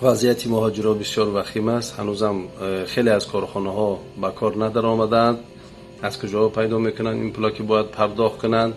Вазъияти муҳоҷиро бисёр вахим аст. Ҳанӯзам хеле аз корхонаҳо ба кор надаромадаанд. Аз куҷо пайдо мекунанд ин пула, ки бояд пардохт кунанд?